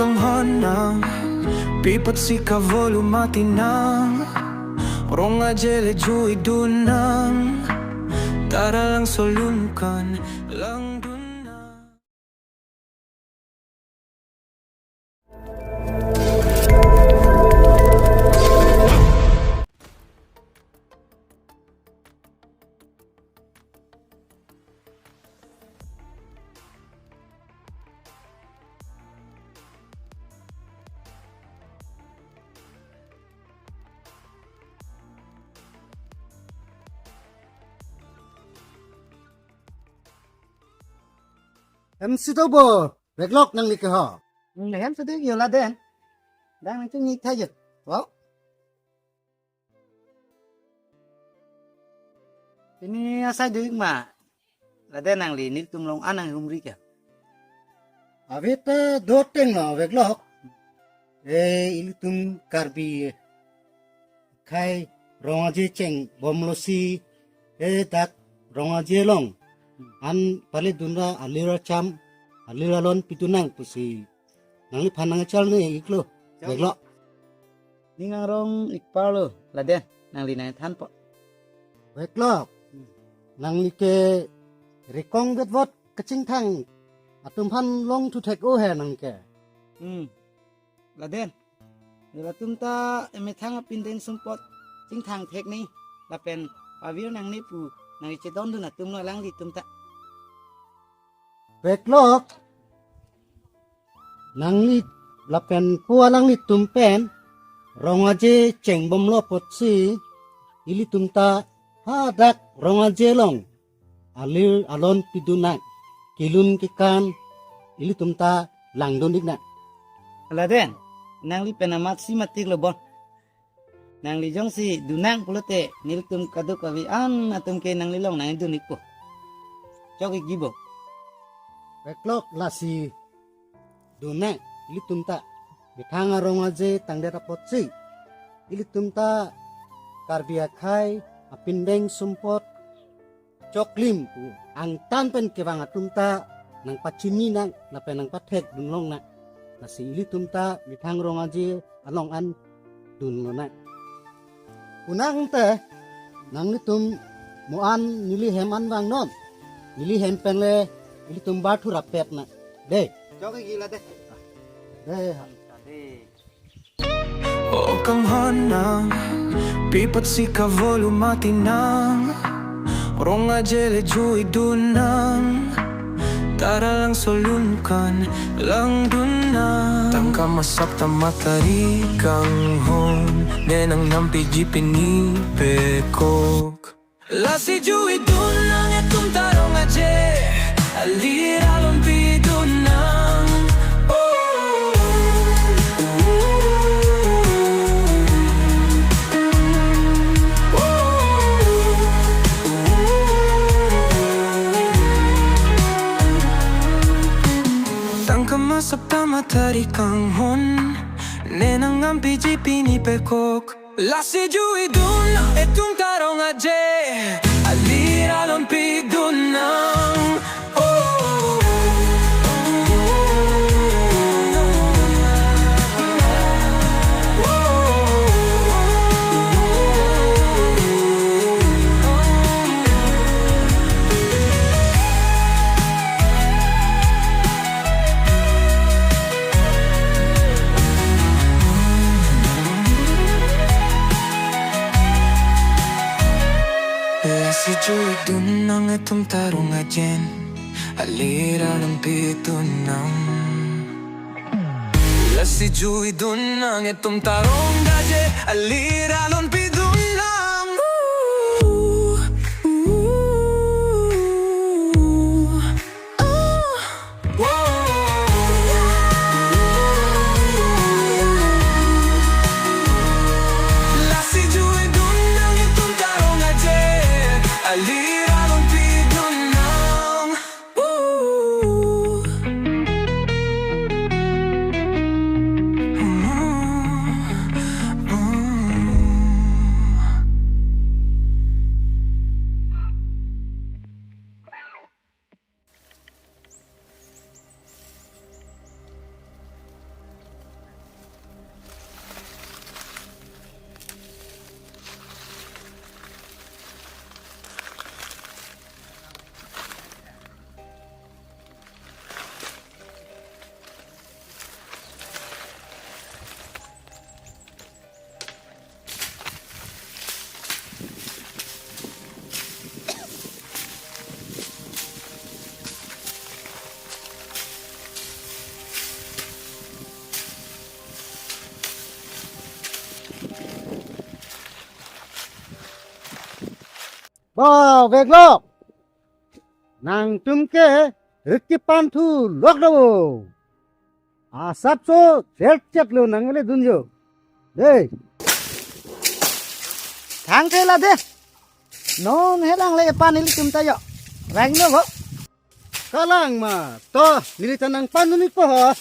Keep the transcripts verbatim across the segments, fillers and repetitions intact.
Tonghon nang, pi apotsi kavolu mati nang, rong aje le juidun nang, tara lang solun kan langdun nang. Hem si do bo, veklok nangli ke ho. Hmm, hem si do yo laden. Dang nangchingni thajet. Wow. Pini asai do-ik ma? Laden nangli nelitum along an nanghumri ke? Ave ta doteng lo veklok. Eh, ilitum Karbi akhai rong aje chengbomlo si, eh, dak rong aje along an pale dunra alir acham, alir alon pidun nang pusi nangliphan nangchalne-iklo. Chal. Veklok. Ning arong-ik parlo, laden nangli nangthanpo. Veklok. Hmm. Nangli ke rekong betvot kachingthang atum aphan longthu thek-o he nang ke. Hmm. Laden. Nangli latum ta emethang apindeng sumpot chingthang thek ni, lapen pavir nangne pu nangchedondun atumlo alanglitum ta. Veklok, nangli lapen pu alanglitum pen rong aje chengbomlo apotsi ilitum ta hadak rong aje along alir alon pidun nang, kelun kekan ilitum ta langdun-ik nang. Laden, nangli pen amatsi matik lo bon. Nangli jongsi dun nang pulote nelitum kadokave an atum ke nangli along nangdun-ikpo. Chok-ikji bo. Veklok, lasi dun nang ilitum ta. Methang arong aje tangdet apotsi ilitum ta Karbi akhai apindeng sumpot choklim pu angtan pen kevang atum ta nangpachini nang, lapen nangpathekdun long nang. Lasi ilitum ta methang rong aje along an dunlo nang. Kunang te nanglitum mo an neli hem an vangnon. Neli hem pen le ilitum barthur apet nang. Dei. Chok-ikji laden. Dei. O kanghon nang, pi apotsi kavolu mati nang, rong aje le juidun nang, tara lang solun kan langdun nang. Tangka masap ta matarik kanghon, ne nang nampiji pini pekok. Lasi juidun nang etum ta rong aje, alir alon pidun nang. Oh, oh, oh, oh. Tangka masap ta matarik kanghon, ne nang nampiji pini pekok. Lasi juidun nang etum ta rong aje, alir alon pidun nang. Oh. Lasi juidun nang etum ta rong ajen, alir alon pidun nang. Lasi juidun nang etum ta rong aje, alir alon pidun nang. Lasi juidun nang etum ta rong aje, alir alon pidun nang. Oh, Veklok. Nangtum ke rit kepan thu lok do. Asapso chet chet lo nang le dunjo. Dei. Thang ke la de. Non helang le pan ilitum ta jo. Rang no go. Kalang ma. To, neli ta nangpan un-ikpo ho.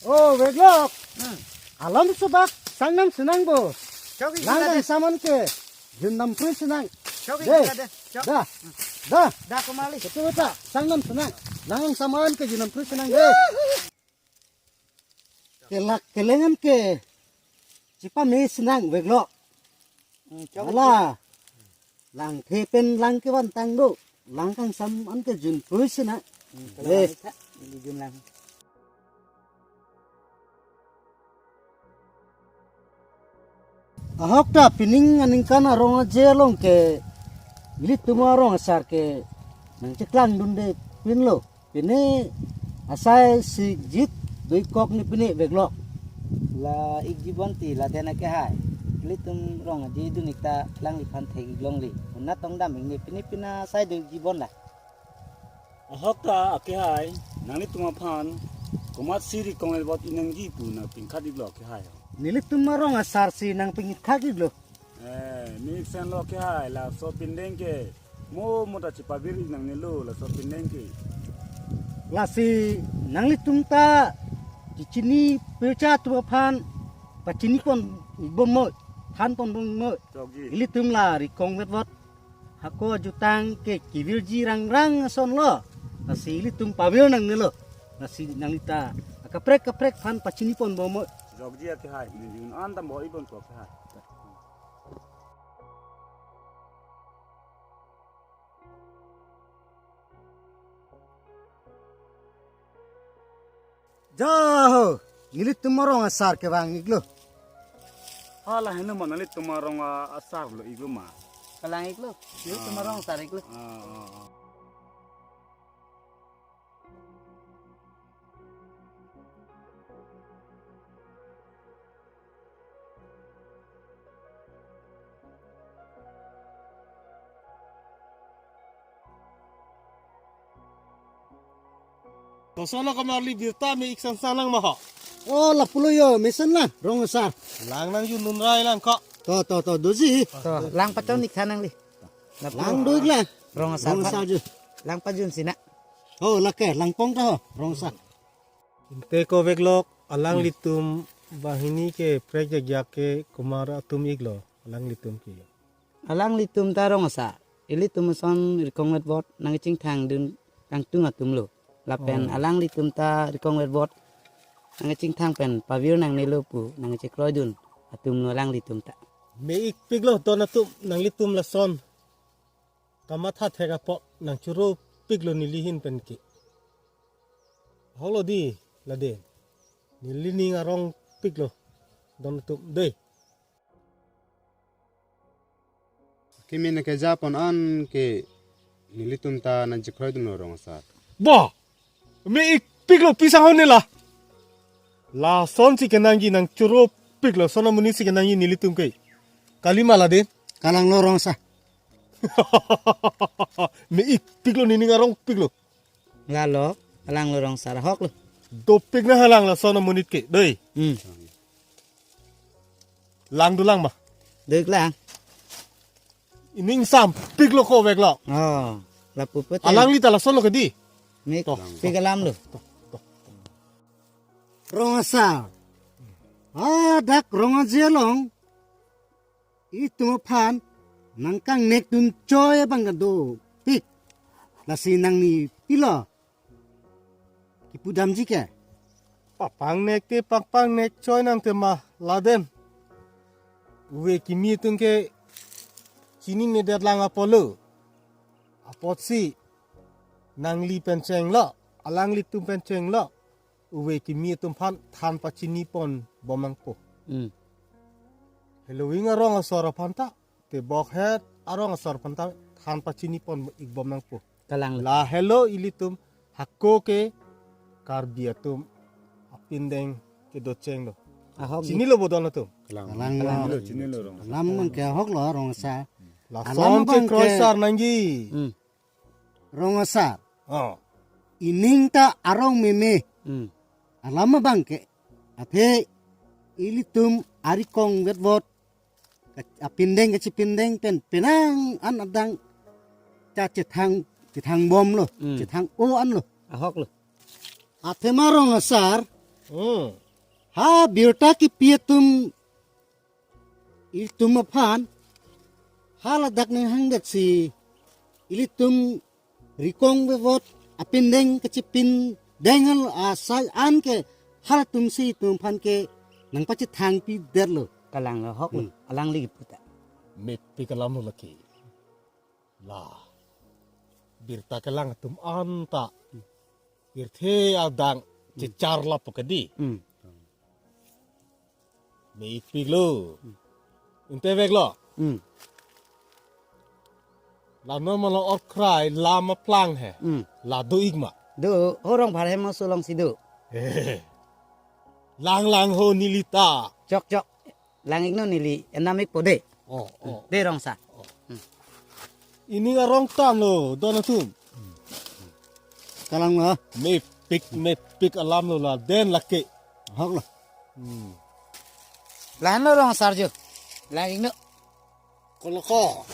Oh, Veklok. Hmm. Alam subak sang nam sinang bo. Chok ik Lang la de. Saman ke jun nam pri sinang. Chok ik Dei. La de. Chok. Da. Da. Da kumali. Betul betul. Sang nam sinang. Lang saman ke jun nam pri sinang dei. Kelak kelengan ke chipame sinang Veklok. Hmm, chok. Ala. Lang the pen lang kevantang do. Lang kangsam an ke jun pri sinang. Hmm, Eh. Kalau kita, ini jun lang. Ahok ta pining aningkan arong aje along ke ilitum arong asar ke nangcheklang dunde pinlo. Pini asai si jit dui kok ni pini Veklok. La ik jibon ti la den akehai. Ilitum rong aje dun ik ta langliphan thek ik longle. Una tong dam ik ni pini pina sai dun ik jibon la. Ahok ta akehai, nanglitum aphan komatsi ri kong elbot inangji pu nangpingkhat iklo akehai. Nelitum arong asar si nangpingkhat iklo. Eh, mi iksen lo akehai, laso pindeng ke mo mo ta chipavir ik nangnelo laso pindeng ke. Lasi nanglitum ta chichini pircha atum aphan pachini pon bomoi, than pon bomoi. Chokji. Ilitum la ri kong vetbot. Hako ajutang ke kevirji rangrang ason lo. Lasi ilitum pavir nangnelo. Lasi nangli ta akaprek kaprek aphan pachini pon bomoi. Chokji akehai, neli un-an dam bo ibon ko akehai. Jaho, nelitum arong asar kevang iklo. Hala heno ma nelitum arong a-, asar lo iklo ma. Kalang iklo, nelitum arong asar iklo. Ah, ah, ah. Kosonlo komarli birta me ik sansan lang ma ho. Oh, lapulo jo, mesen lang, rong asar. Lang nang jun nun rai lang ko. To, to, to, doji. To, lang pachon ik tha nangli. Lang do ik lang. Rong asar. Rong asar jun. Lang pajun sina. Oh, lake, lang pong ta ho, rong asar. Inte ko Veklok, alanglitum banghini ke prek jak jak ke komat atum iklo, alanglitum ke. Alanglitum ta rong asar, ilitum ason ri kong vetbot nangchingthang dun kangtung atum lo. Lapen Oh. alanglitum ta ri kong vetbot nangchingthang pen pavir nangnelo pu nangchekroi dun atum lo alanglitum ta. Me ik piklo don atum nanglitum lason. Kamatha thek apot nangchoro piklo neli ahin pen ke. Holo di laden. Neli ning arong piklo. Don atum dei. Kimi nangkeja pon an ke nelitum ta nangchekroi dunlo rong asar. Bo! Me ik piklo pisa hone la. Lasonsi kenangji nangchoro piklo son amonit si kenangji nelitum ke. Kalima laden. Kalanglo rong asar. Me ik piklo nening arong piklo. Lalo, kalanglo rong asar ahok lo. Dopik nanghalang lason amonit ke, dei. Hmm. Lang do lang ma. Dei lang. Ining sam piklo ko Veklok. Oh, lapu pute. Alangli ta lason lo ke di. Nik, To. pik alam lo. Rong asar. Ah, dak rong aje along. Itum aphan nangkangnek dun choi abang kadopik. Lasi nangli pilo. Kipu damji ke. Papangnek te papangnek choi nang tema laden. Uve kimi atum ke chininedet lang apotlo. Apotsi nangli pen chenglo, alanglitum pen chenglo. ove kimi atum aphan than pachini pon bom nangpo. Hmm. Heloving arong asor aphan ta, te bokhet arong asor aphan ta than pachini pon ik bom nangpo. Kalang lo. Lahelo ilitum hako ke Karbi atum apindeng kedocheng lo. Ahok. Chinilo bo don atum? Kalang. Kalang lo. Chinilo, chinilo rong. Alam abang ke ahok lo rong asar. Lason alam abang ke chekroi sar nangji. Hmm. Rong asar. Oh. Ining ta arong meme. Hmm. Alam abang ke. Athe ilitum arikong vetvot. Apindeng kachipindeng pen penang an adang cha chethang, chethang bom lo, hmm, chethang-o an lo. Ahok lo. Athema rong asar. Hmm. Ha birta kipi atum ilitum aphan. Haladak ning hangdet si ilitum rikong vetvot apindeng kachipindeng asai an ke halatum si itum aphan ke nangpachethang pidet lo. Kalang lo, ahok lo. Hmm. Alangli puta. Mepik alam lo lake. La. Birta kelang atum anta. Pirthe adang, hmm, chechar lapu kedi. Hmm. Mepik lo. Hmm. Inte vek lo. Hmm. Lano malo orkrai lam aplang he. Hmm. La do ik ma. Do, horong pharhem mo sulong si do. Lang lang ho neli ta. Chok chok. Lang ik non neli, enam ik po de. Oh, oh. De rong asar. Oh. Hmm. Ining arong tanglo, don atum. Kalang lo. Mepik, mepik alam lo laden lake. Ahok lo. Hmm. Lahenlo rong asar jo. Lang ik non. Koloko.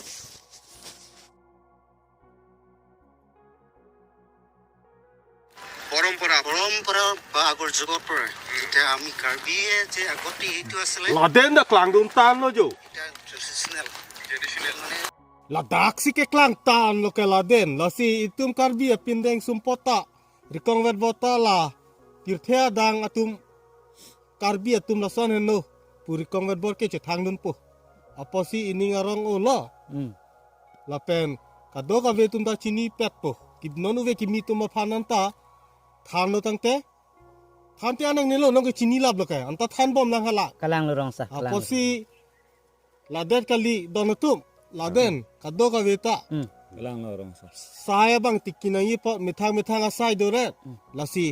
পৰম্পৰা, পৰম্পৰা বা আগৰ যুগৰ পৰা। এতিয়া আমি কাৰ্বিয়ে যে আগতে এইটো আছিলে, laden ta klangdun tanglo jo. এতিয়া ট্ৰেডিশ্যনেল, ট্ৰেডিশ্যনেল মানে ladak si keklang tanglo ke laden. Lasi itum Karbi apindeng sumpot ta rikong vetvot ta la pirthe adang atum Karbi atum lason henlo pu rikong vetvot ke chethangdunpo. Apotsi ining arong-o lo. Hmm. Lapen kadokave atum ta chinipetpo. Kip non ove kimi atum aphan anta thanlo tangte. Thante anang nelo nong ke chinilap lo ke. Anta than bom nang hala. Kalang lo rong asar, kalang lo. Apotsi ladet kali don atum. Laden kadokave ta. Hmm. Kalang lo rong asar. Sai abang tik kinangji apot methang methang asai do ret. Hmm. Lasi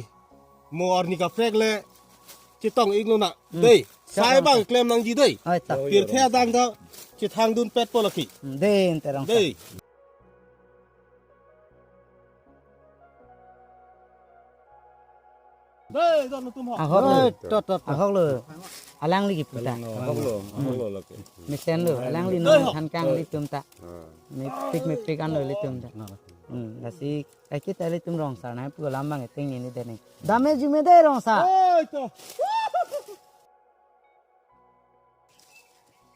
mo arni kaprek le chetong ik lo na. Hmm. Dei. Sai abang klem nangji dei. Oi ta. Pirthe adang ta chethangdunpetpo lake. Hmm, dei ante rong asar. Dei. Dei, don atum ho. Ahok lo. Oi, tot, tot, tot. Ahok lo. Alangli kipu ta. Ahok lo, ahok lo lake. Mesen lo, alangli non than kang ilitum ta. Ha. Mepik, mepik an lo ilitum ta. Hmm, lasi, eh, kita ilitum rong asar nangpu alam abang eteng ini dene. Dame jume de rong asar. Oi, to.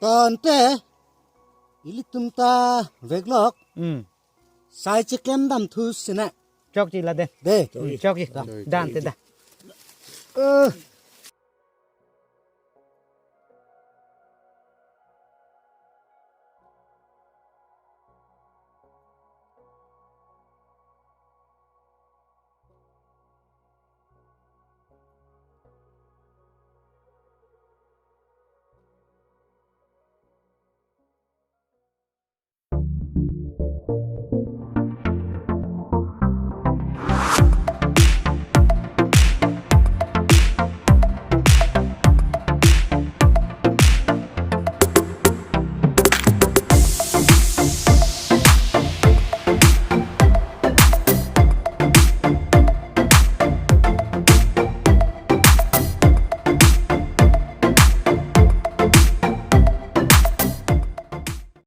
Tangte, ilitum ta veklok. Hmm. Sai cheklem damthu sina. Chokji laden. Dei. Hmm, chokji. Da. Dante da. Eh.